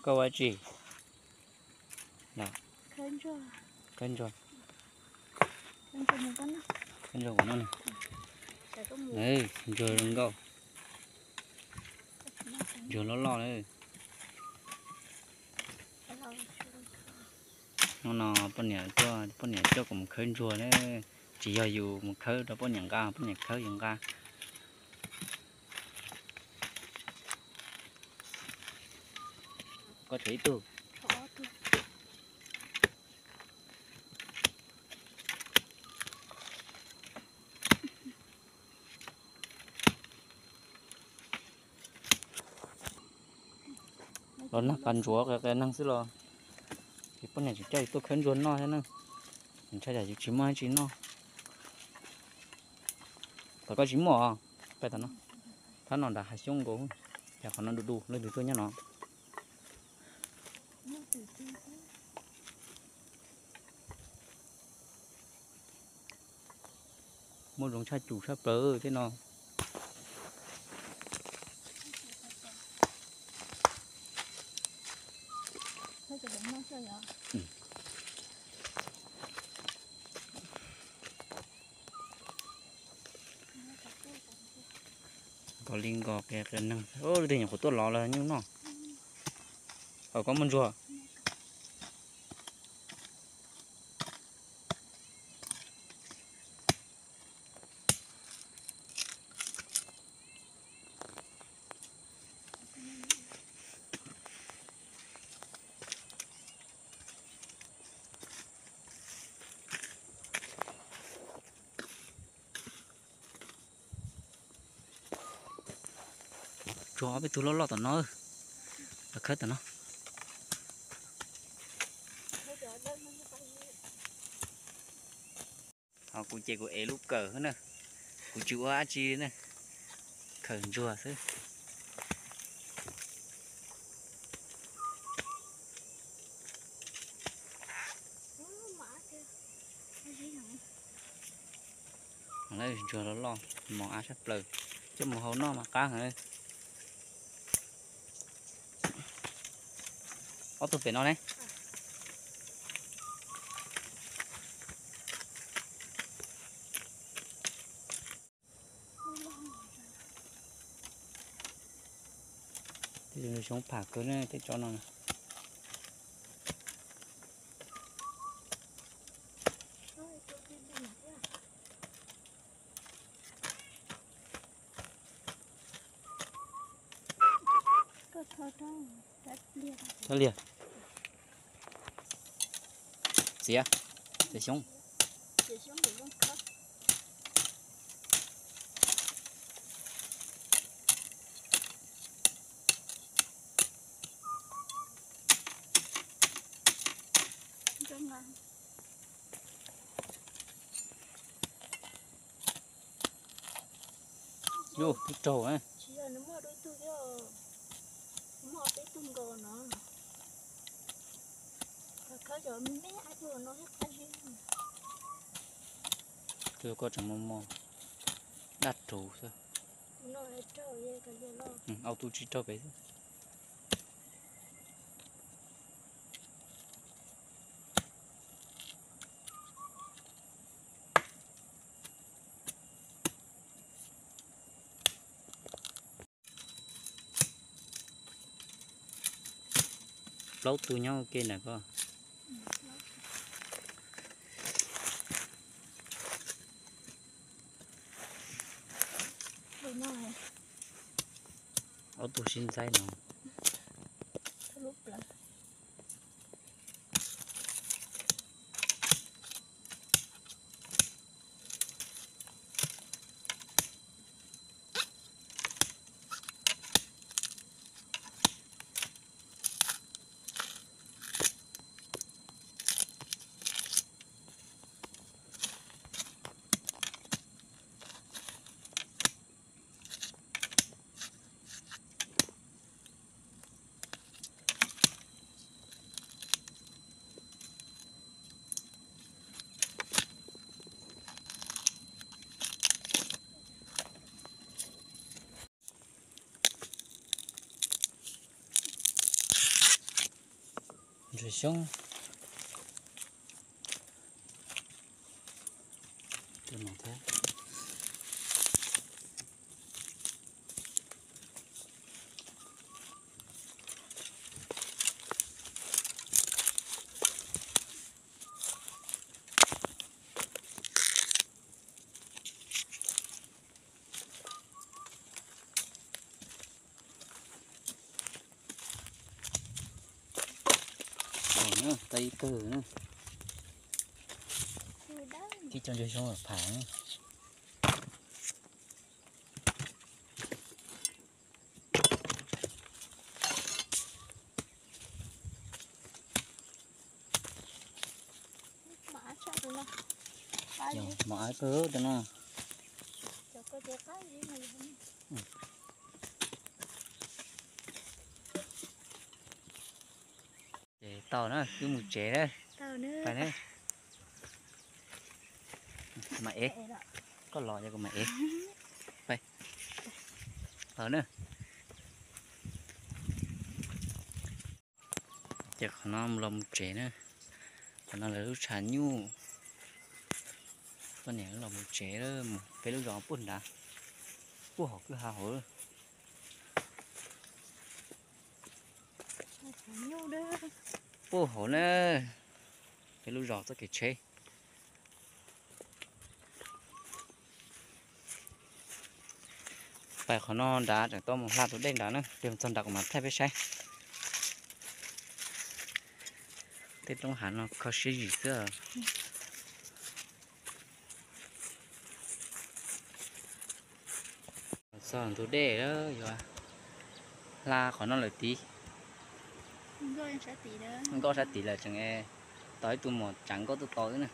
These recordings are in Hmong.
Koj ua tsi? Khawb ntsuag. Khawb ntsuag kuv noj. Ntsuag zoo nkauj. Ntsuag loj loj lawm. Hnub no poj niam, poj niam coj kuv mus khawb ntsuag na. Tsis yog yus mus khawb rau poj niam nqa, poj niam khawb yus nqa. Koj tshuav ib tug. Los nag qas ntsuav qias qias neeg xwb los, ces poj niam tseem coj yus tuaj khawb ntsuag noj thiab na. Ntshai tsam yus tsis muaj dab tsi noj. Tom koj tsis muaj os, peb tom no, thab no nrad hav xyoob nkaus, cas qhov no du du leej twg tuaj nyob no. Muaj zoo tshaj cum tshaj plaws tej no. Nkaus li nkaus qias qias neeg, leej twg nyuam qhuav tuaj los lawm nyuj noj. Au, koj muaj ntsuag. Tsuag ob peb tug loj loj tom no, los khawb tom no. Ho kuv ces kuv ev lub kawm xwb na, kuv tsis ua dab tsi na, khawm ntsuag xwb. Lawv ntsuag loj loj, mos ab sab plaws, coj mus hau noj mas qab heev. Ob tug pem no ne. Tej xyoob pham kawg ne tej tsob no. Txhob liag. Txiav, txiav xyoob. Yus, twb raug. Tus koj tseem mos mos, daj ruv xwb. Au, tus tsis raug pem xwb. Plaub tug nyob ua ke ntawm ko. Ob tug sib ntxaib no. Xyoob, xyoob. Tau ib tug na. Tib co ntsuag xyoob pham na. Mos ab kawg rau no. Ces tau na, wb mus tsev na. Pais na. Kuv mam ev, koj los ces kuv mam ev. Pais. Tau na. Ces qhov no los mus tsev na. Qhov no lawv lub tshav nyuj. Poj niam los mus tsev, peb lub zos puag nrad, puag hauv kwj ha hauv. Puag hauv na, peb lub zos txoj kev tsheb. Pais qhov no nrad tseem tau mus hla tus dej nrad na, peb mus txog nrad kuv mam thaij peb saib. Tej roob hav no kho siab zim xwb. Txog ntug dej, yuav hla qhov no lawm tid. Nkoj sab tid lawm tseem tau ib tug muam tsav nkoj tuaj tos wb na.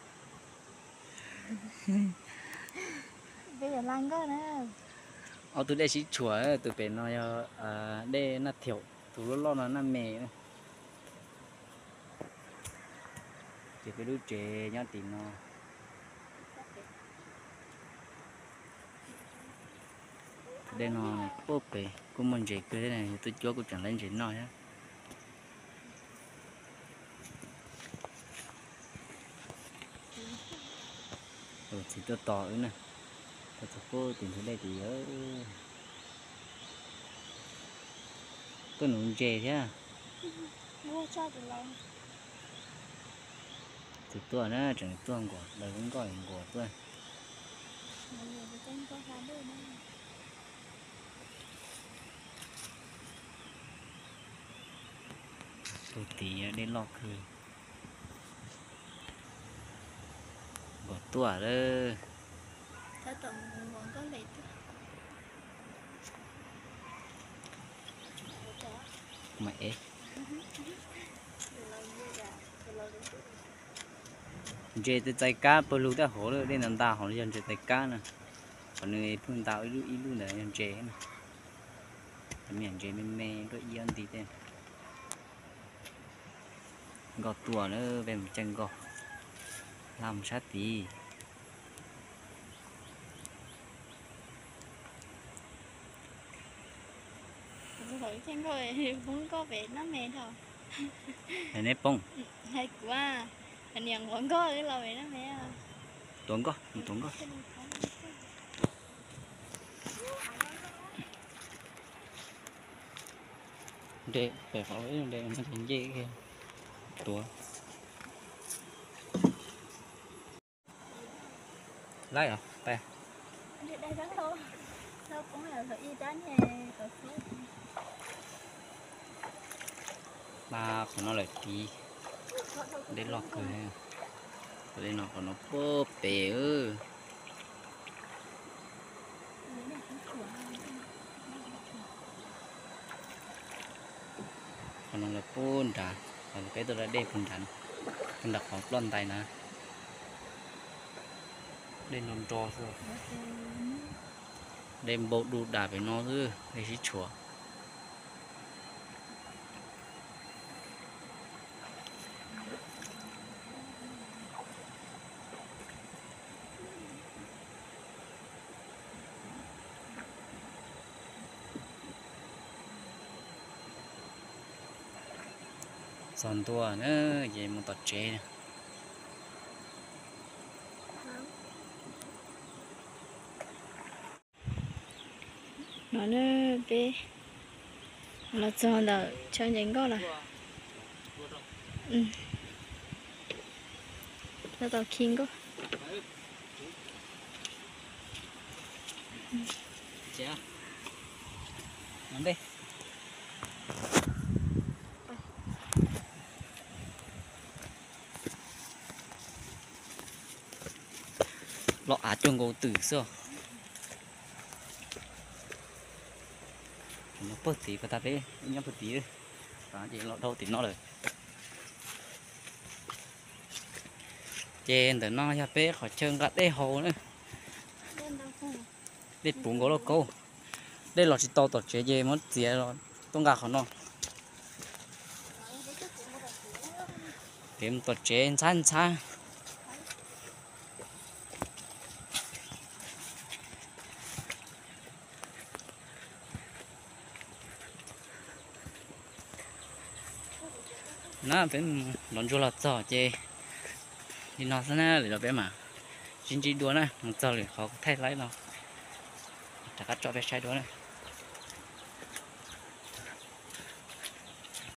Ob tug dej sib tshuam, tus pem no yog dej Naj Thiaum, tus loj loj no Naj Me. Ces peb lub tsev nyob tim no. Dej no puag pem kuj muaj ntses kawg thiab, yog tuaj cuab kuj tseem lawv ntses noj thiab. Txiv tuaj tos wb na, tuaj txog puag tim ntug dej tid. Tuaj nuv ntses thiab. Tus tuaj na, tseem tuaj nkuas, lawv lub nkoj nkuas tuaj. Tus tid dej loj kawg. Nkuas tuaj lawm. Mas ev. Ntses txais kab pawg lug tej hauv lawm, dej nta nta hauv no yog ntses txais kab na. Qhov nws pheej nta ib lub ib lub ntawd yog ntses na. Cov me nyuam ntses me me nruab iab nti tej. Nkoj tuaj lawm, peb mus caij nkoj, hla mus sab tid. Neb poob. Niam nquav nkoj los pem nab me. Tuav nkoj, mus tuav nkoj. Nres pem qhov ib nres no ces nce tuav. Laib os, peb. Mas qhov no lawm tid, dej loj kawg. Qhov dej no qhov no puag pem. Qhov no lawm puag nrad, peb tuaj da dej puag nrad, puag nram qhov ploj ntais na. Dej nro nro xwb. Dej npau du das pem no xwb, dej sib tshuam. Txog ntua na, ces mus tom tsev. No peb los txog ntawm chaw nce nkoj lawm. Tau khi nkoj. Los av cuag nkaus twm xwb. Pawg tid, pawg tag peb nyob pawg tid, ces los dhau tim no lawm. Ces ntawm no yog peb qhov chaw nqa dej haus na. Dej puv nkaus lauj kaub. Dej los tsis tau tom tsev ces muab txiav los tuaj nqa qhov no. Kev mus tom tsev ntxhab ntxhab. Na peb los ntsuag los txog ces li no xwb na, lwm zaus peb mam sib ntsib dua na, mus txog lwm qhov kuv thaij laib no rov qab tso peb saib dua na.